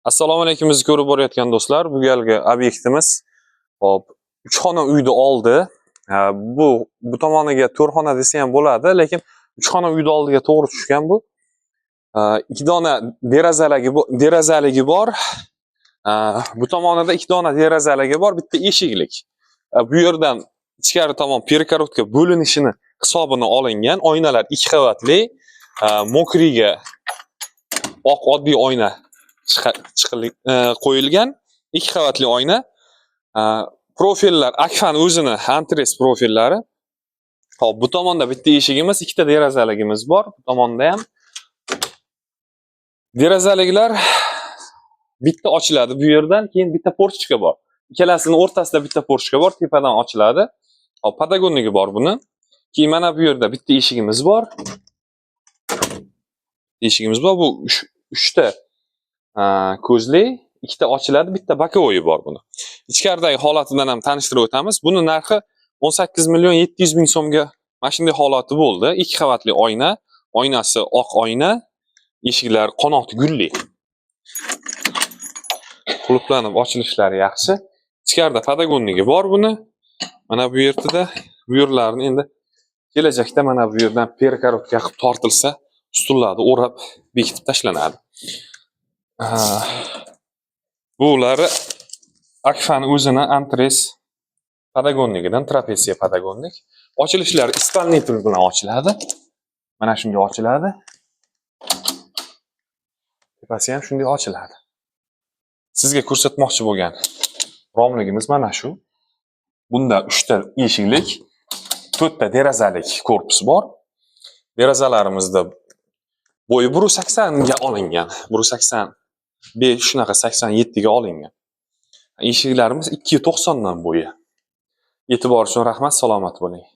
Assalomu alaykum, bizni ko'rib borayotgan do'stlar. Bu galgi obyektimiz, hop, 3 xona uyni oldi. Bu tomoniga 4 xona desa ham bo'ladi, lekin 3 xona uyni oldiga to'g'ri tushgan bu. 2 dona derazaligi bor. Bu tomonida 2 dona derazaligi bor, bitta eshiklik. Bu yerdan ichkari tomon перегородка bo'linishini hisobini olingan. Oynalar 2 qavatli, мокрый ga oq oddiy oyna qo'yilgan, 2 qavatli oyna. Profillar Akfan o'zini Antres profillari. Hop, bu tomonda bitta eshigimiz, ikkita derazaligimiz bor. Bu tomonda ham derazaliklar bitta ochiladi bu yerdan, keyin bitta форточка bor. Ikkalasini o'rtasida bitta форточка bor, tepadan ochiladi. Hop, подоконник i bor buni. Keyin mana bu yerda bitta eshigimiz bor. Eshigimiz bor. Bu uchta ko'zli, ikkita ochiladi, bitta боковой bor buni. Ichkaridagi holatidan ham tanishtirib o'tamiz. Buni narxi 18 million 700 ming so'mga mana shunday holati bo'ldi. 2 qavatli oyna, oynasi oq oyna, eshiklar qanoti gulli. Qulflanib ochilishlari yaxshi. Ichkarida подоконник i bor buni. Mana bu yerda, bu yerlarni endi kelajakda mana bu yerdan перегородка qilib tortilsa, ustunlarni o'rab bekitib tashlanadi. Bulari Akfan o'zini Antres подоконник idan trapetsiya подоконник. Ochilishlari исполнитель bilan ochiladi. Mana shunga ochiladi. Tepasi ham shunday ochiladi. Sizga ko'rsatmoqchi bo'lgan romligimiz mana shu. Bunda 3 ta eshiklik, 4 ta derazalik korpus bor. Derazalarimizda bo'yi 1,80 ga olingan. 1,85, shunaqa, 87 ga olingan. Eshiklarimiz 2,90 dan bo'yi. E'tibor uchun rahmat, salomat bo'ling.